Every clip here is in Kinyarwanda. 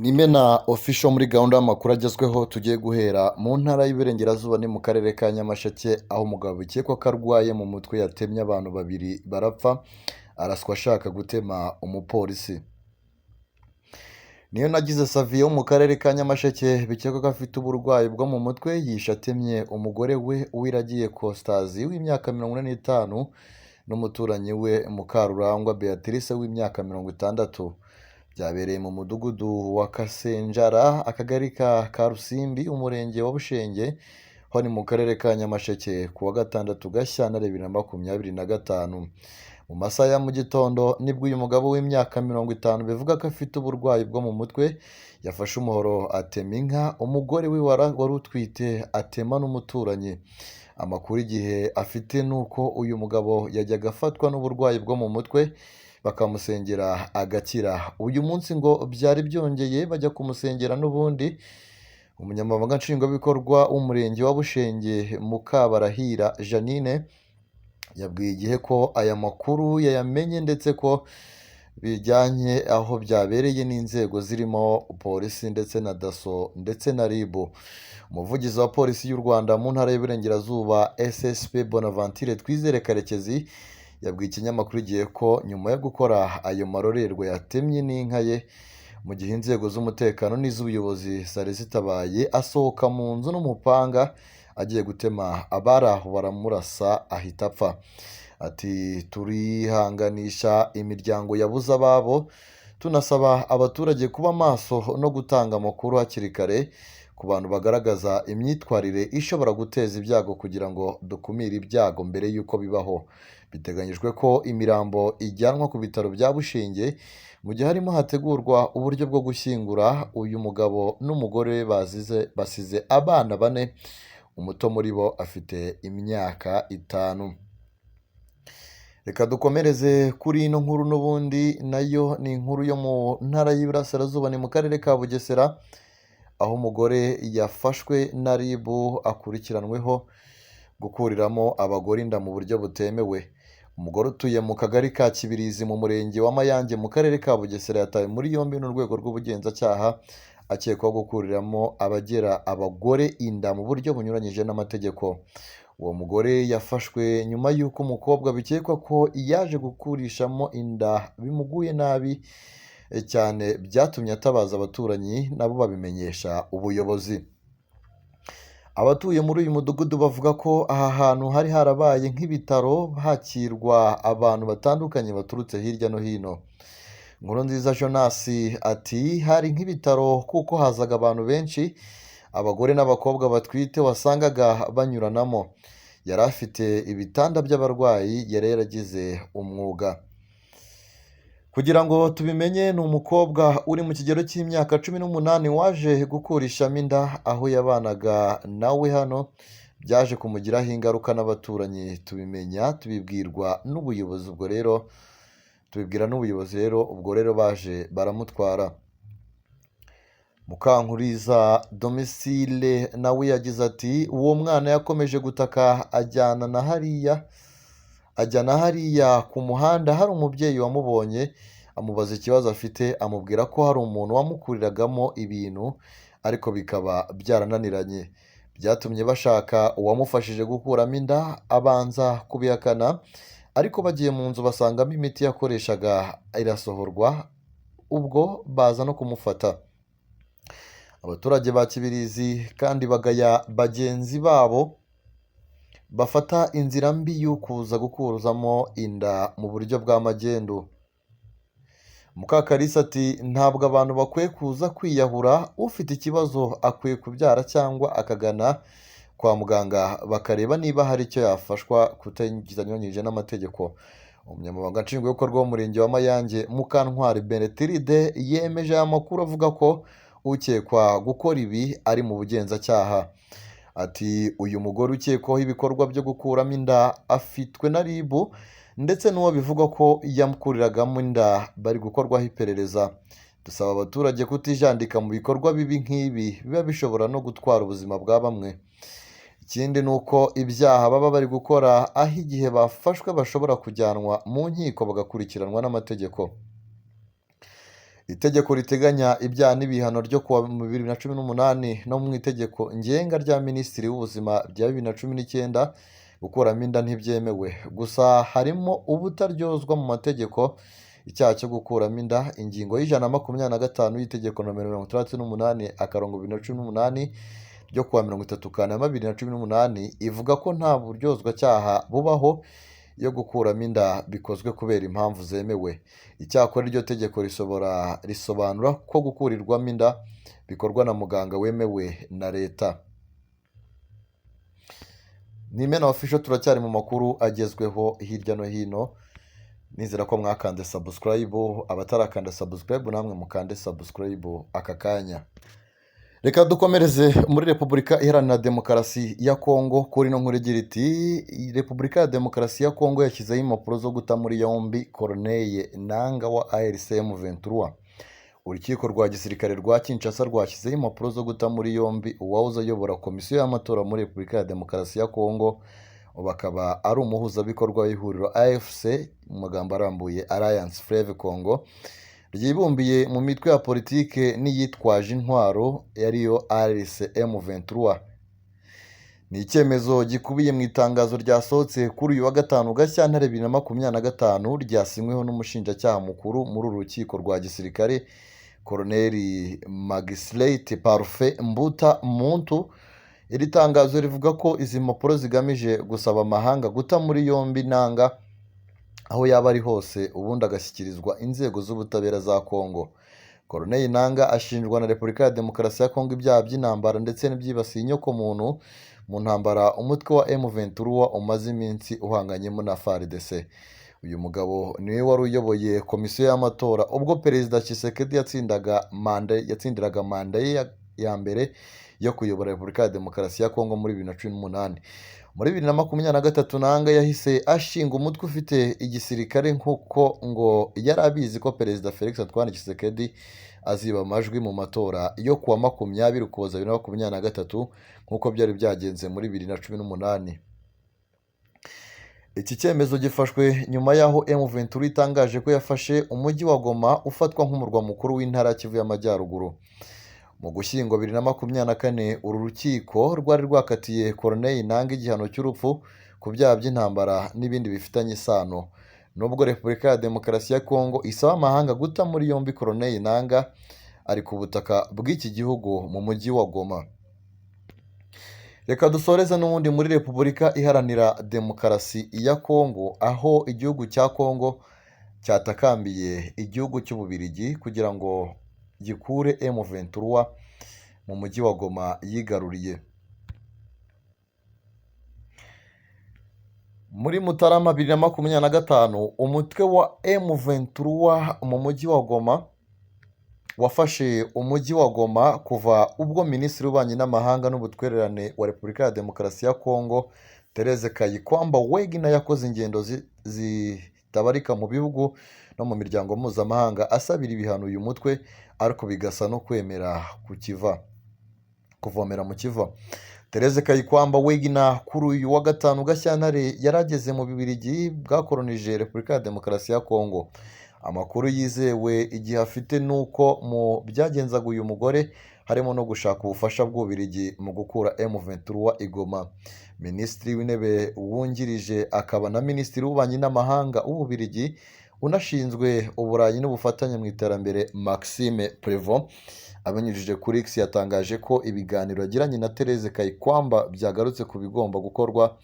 Nimena Official muri gahunda y'amakuru agezweho. Tugiye guhera mu ntara y'Iburengerazuba, ni mu karere ka Nyamasheke, aho umugabo bikekwa ko arwaye mu mutwe yatemye abantu babiri barapfa, araswa ashaka gutema umupolisi. Niyonagize Xavier wo mu karere ka Nyamasheke bikekwa ko afite uburwayi bwo mu mutwe, yishe atemye umugore we Uwiragiye Constance w'imyaka 45 n'umuturanyi we Mukarurangwa Beatrice w'imyaka 60. Byabereye mu mudugudu wa Kasenjara, akagari ka Karusimbi, umurenge wa Bushenge, ho ni mu karere ka Nyamasheke, ku wa gatandatu Gashyantare 2025. Mu masaha ya mu gitondo nibwo uyu mugabo w'imyaka 50 bivuga ko afite uburwayi bwo mu mutwe yafashe umuhoro atema inka, umugore we wari utwite, atema n'umuturanyi. Amakuru igihe afite ni uko uyu mugabo yajyaga afatwa n'uburwayi bwo mu mutwe bakamusengera agakira. Uyu munsi ngo byari byongeye, bajya kumusengera n'ubundi. Umunyamabanga Nshingwabikorwa w'umurenge wa Bushenge, Mukabarahira Jeannine, yabwiye igihe ko aya makuru yayamenye ndetse ko bijyanye aho byabereye n'inzego zirimo polisi ndetse na DASSO ndetse na RIB. Umuvugizi wa Polisi y'u Rwanda mu ntara y'Iburengerazuba, SSP Bonaventure Twizere Karekezi, yabwiye ikinyamakuru Igihe ko nyuma yo gukora ayo marorerwa yatemye n'inka ye, mu gihe inzego z'umutekano n'iz'ubuyobozi zari zitabaye, asohoka mu nzu n'umupanga agiye gutema abari aho, baramurasa ahita apfa. Ati: "Turihanganisha imiryango yabuze ababo, tunasaba abaturage kuba maso no gutanga amakuru hakiri kare ku bantu bagaragaza imyitwarire ishobora guteza ibyago, kugira ngo dukumire ibyago mbere y'uko bibaho." Biteganyijwe ko imirambo ijyanwa ku bitaro bya Bushenge mu gihe harimo hategurwa uburyo bwo gushyingura uyu mugabo n'umugore we bazize. Basize abana bane, umuto muri bo afite imyaka 5. Reka dukomereze kuri ino nkuru n'ubundi, nayo ni inkuru yo mu ntara y'Iburasirazuba, ni mu karere ka Bugesera, aho umugore yafashwe na RIB akurikiranweho gukuriramo abagore inda mu buryo butemewe. Umugore utuye mu kagari ka Kibirizi mu murenge wa Mayange mu karere ka Bugesera yatawe muri yombi n'urwego rw'ubugenzacyaha, akekwaho gukuriramo abagera abagore inda mu buryo bunyuranyije n'amategeko. Uwo mugore yafashwe nyuma y'uko umukobwa bikekwa ko yaje gukurishamo inda bimuguye nabi cyane, byatumye atabaza abaturanyi, nabo babimenyesha ubuyobozi. Abatuye muri uyu mudugudu bavuga ko aha hantu hari harabaye nk'ibitaro, hakirwa abantu batandukanye baturutse hirya no hino. Nkurunziza Jonas ati: "Hari nk'ibitaro kuko hazaga abantu benshi, abagore n'abakobwa batwite wasangaga banyuranamo. Yari afite ibitanda by'abarwayi, yari yaragize umwuga." Kugira ngo tubimenye, ni umukobwa uri mu kigero cy'imyaka 18 waje gukurishamo inda aho yabanaga nawe hano, byaje kumugiraho ingaruka n'abaturanyi tubimenya tubibwirwa n'ubuyobozi. Ubwo rero tubibwira n'ubuyobozi rero, ubwo rero baje baramutwara. Mukankuriza Domisile nawe yagize ati: "Uwo mwana yakomeje gutaka, ajyana hariya ku muhanda, hari umubyeyi wamubonye amubaza ikibazo afite, amubwira ko hari umuntu wamukuriragamo ibintu ariko bikaba byarananiranye. Byatumye bashaka uwamufashije gukuramo inda, abanza kubihakana, ariko bagiye mu nzu basangamo imiti yakoreshaga, irasohorwa, ubwo baza no kumufata." Abaturage ba Kibirizi kandi bagaya bagenzi babo bafata inzira mbi yo kuza gukurizamo inda mu buryo bwa magendu. Mukakalisa ati: "Ntabwo abantu bakwiye kuza kwiyahura. Ufite ikibazo akwiye kubyara cyangwa akagana kwa muganga bakareba niba hari icyo yafashwa kitanyuranyije n'amategeko." Umunyamabanga Nshingwabikorwa w'umurenge wa Mayange, Mukantwari Benetiride, yemeje aya makuru, avuga ko ukekwa gukora ibi ari mu bugenzacyaha. Ati: "Uyu mugore ukekwaho ibikorwa byo gukuramo inda afitwe na RIB, ndetse n'uwo bivugwa ko yamukuriragamo inda bari gukorwaho iperereza. Dusaba abaturage kutijandika mu bikorwa bibi nk'ibi biba bishobora no gutwara ubuzima bwa bamwe. Ikindi ni uko ibyaha baba bari gukora, aho igihe bafashwe bashobora kujyanwa mu nkiko bagakurikiranwa n'amategeko." Itegeko riteganya ibyaha n'ibihano ryo kuwa 2018 no mu itegeko ngenga rya Minisitiri w'Ubuzima rya 2019, gukuramo inda ntibyemewe. Gusa harimo ubutaryozwa mu mategeko icyaha cyo gukuramo inda. Ingingo ya 125 y'itegeko nomero 68/2018 ryo kuwa 30 Kanama 2018 ivuga ko nta buryozwacyaha bubaho iyo gukuramo inda bikozwe kubera impamvu zemewe. Icyakora iryo tegeko risobanura ko gukurirwamo inda bikorwa na muganga wemewe na leta. Ni Imena Official, turacyari mu makuru agezweho hirya no hino. Nizera ko mwakanze subscribe, abatarakanda subscribe namwe mukande subscribe aka kanya. Reka dukomereze muri Repubulika Iharanira Demokarasi ya Kongo kuri ino nkuru igira iti: "Repubulika ya Demokarasi ya Kongo yashyizeho impapuro zo guta muri yombi Corneille Nanga wa AFC M23." Urukiko rwa gisirikare rwa Kinshasa rwashyizeho impapuro zo guta muri yombi uwahoze ayobora komisiyo y'amatora muri Repubulika ya Demokarasi ya Kongo, ubu akaba ari umuhuzabikorwa w'ihuriro AFC, mu magambo arambuye Alliance Fleuve Congo, ryibumbiye mu mitwe ya politike n'iyitwaje intwaro ariyo AFC M23. Ni icyemezo gikubiye mu itangazo ryasohotse kuri uyu wa gatanu Gashyantare 2025, ryasinyweho n'umushinjacyaha mukuru muri uru rukiko rwa gisirikare, Koloneli Magistrate Parfait Mbuta Muntu. Iri tangazo rivuga ko izi mpapuro zigamije gusaba amahanga guta muri yombi Nanga aho yaba ari hose, ubundi agashyikirizwa inzego z'ubutabera za Kongo. Corneille Nanga ashinjwa na Repubulika ya Demokarasi ya Kongo ibyaha by'intambara ndetse n'ibyibasiye inyokomuntu mu ntambara umutwe wa M23 umaze iminsi uhanganyemo na FARDC. Uyu mugabo niwe wari uyoboye komisiyo y'amatora ubwo Perezida Tshisekedi yatsindiraga manda ye ya mbere yo kuyobora Repubulika ya Demokarasi ya Kongo muri 2018. Muri 2023 Nanga yahise ashinga umutwe ufite igisirikare, nk'uko ngo yari abizi ko Perezida Felix Antoine Tshisekedi aziba amajwi mu matora yo kuwa 20 Ukuboza 2023, nk'uko byari byagenze muri 2018. Iki cyemezo gifashwe nyuma y'aho M23 itangaje ko yafashe umujyi wa Goma ufatwa nk'umurwa mukuru w'intara ya Kivu y'Amajyaruguru. Mu Gushyingo 2024 uru rukiko rwari rwakatiye Corneille Nanga igihano cy'urupfu ku byaha by'intambara n'ibindi bifitanye isano. Nubwo Repubulika ya Demokarasi ya Kongo isaba amahanga guta muri yombi Corneille Nanga, ari ku butaka bw'iki gihugu mu mujyi wa Goma. Reka dusoreze n'ubundi muri Repubulika Iharanira Demokarasi ya Kongo, aho igihugu cya Kongo cyatakambiye igihugu cy'Ububiligi kugira ngo gikure M23 mu mujyi wa Goma yigaruriye. Muri Mutarama 2025 umutwe wa M23 mu mujyi wa Goma wafashe umujyi wa Goma kuva ubwo Minisitiri w'Ububanyi n'Amahanga n'Ubutwererane wa Repubulika ya Demokarasi ya Kongo Therese Kayikwamba Wagner yakoze ingendo zitabarika mu bihugu no mu miryango mpuzamahanga asabira ibihano uyu mutwe, ariko bigasa no kwemera kuvomera mu kiva. Therese Kayikwamba Wagner kuri uyu wa gatanu Gashyantare yarageze mu Bubiligi bwakoronije Repubulika ya Demokarasi ya Kongo. Amakuru yizewe igihe afite ni uko mu byagenzaga uyu mugore harimo no gushaka ubufasha bw'Ububiligi mu gukura M23 i Goma. Minisitiri w'Intebe wungirije akaba na Minisitiri w'Ububanyi n'Amahanga w'Ububiligi unashinzwe Uburayi n'ubufatanye mu iterambere Maxime Prevot, abinyujije kuri X yatangaje ko ibiganiro yagiranye na Therese Kayikwamba byagarutse ku bigomba gukorwa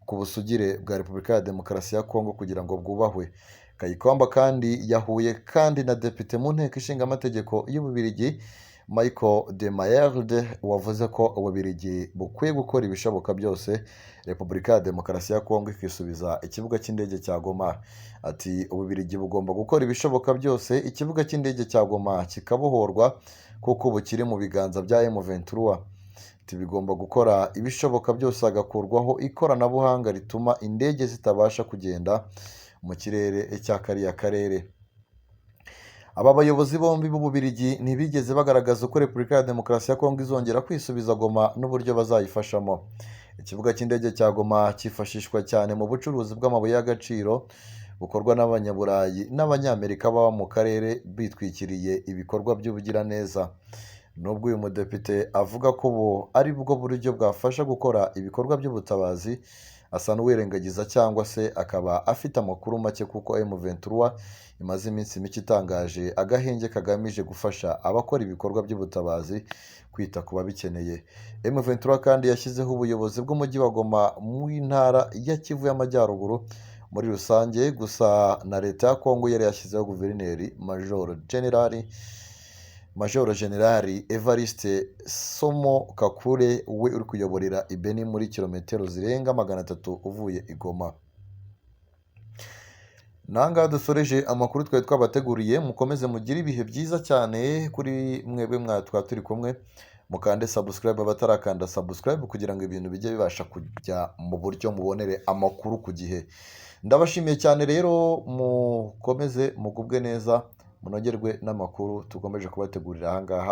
ku busugire bwa Repubulika ya Demokarasi ya Kongo kugira ngo bwubahwe. Kayikwamba kandi yahuye kandi na Depite mu Nteko Ishinga Amategeko y'Ububiligi Michael de Mayerde, wavuze ko Ububiligi bukwiye gukora ibishoboka byose Repubulika ya Demokarasi ya Kongo ikisubiza ikibuga cy'indege cya Goma. Ati: "Ububiligi bugomba gukora ibishoboka byose ikibuga cy'indege cya Goma kikabohorwa kuko ubu kiri mu biganza bya M23." Ati: "Bigomba gukora ibishoboka byose hagakurwaho ikoranabuhanga rituma indege zitabasha kugenda mu kirere cya kariya karere." Aba bayobozi bombi b'Ububiligi ntibigeze bagaragaza uko Repubulika ya Demokarasi ya Kongo izongera kwisubiza Goma n'uburyo bazayifashamo. Ikibuga cy'indege cya Goma cyifashishwa cyane mu bucuruzi bw'amabuye y'agaciro bukorwa n'Abanyaburayi n'Abanyamerika baba mu karere bitwikiriye ibikorwa by'ubugiraneza. Nubwo uyu mudepite avuga ko ubu ari bwo buryo bwafasha gukora ibikorwa by'ubutabazi, asa n'uwirengagiza cyangwa se akaba afite amakuru make kuko M23 imaze iminsi mike itangaje agahenge kagamije gufasha abakora ibikorwa by'ubutabazi kwita ku babikeneye. M23 kandi yashyizeho ubuyobozi bw'umujyi wa Goma mu ntara ya Kivu y'Amajyaruguru muri rusange, gusa na leta ya Kongo yari yashyizeho guverineri Majoro Generali Evariste Somo Kakure we uri kuyoborera i Beni muri kilometero zirenga 300 uvuye i Goma. Nangaha dusoreje amakuru twari twabateguriye, mukomeze mugire ibihe byiza cyane kuri mwebwe mwatwa turi kumwe, mukande subscribe abatarakanda subscribe kugira ngo ibintu bijye bibasha kujya mu buryo mubonere amakuru ku gihe. Ndabashimiye cyane rero, mukomeze mugubwe neza, munogerwe n'amakuru tukomeje kubategurira ahangaha.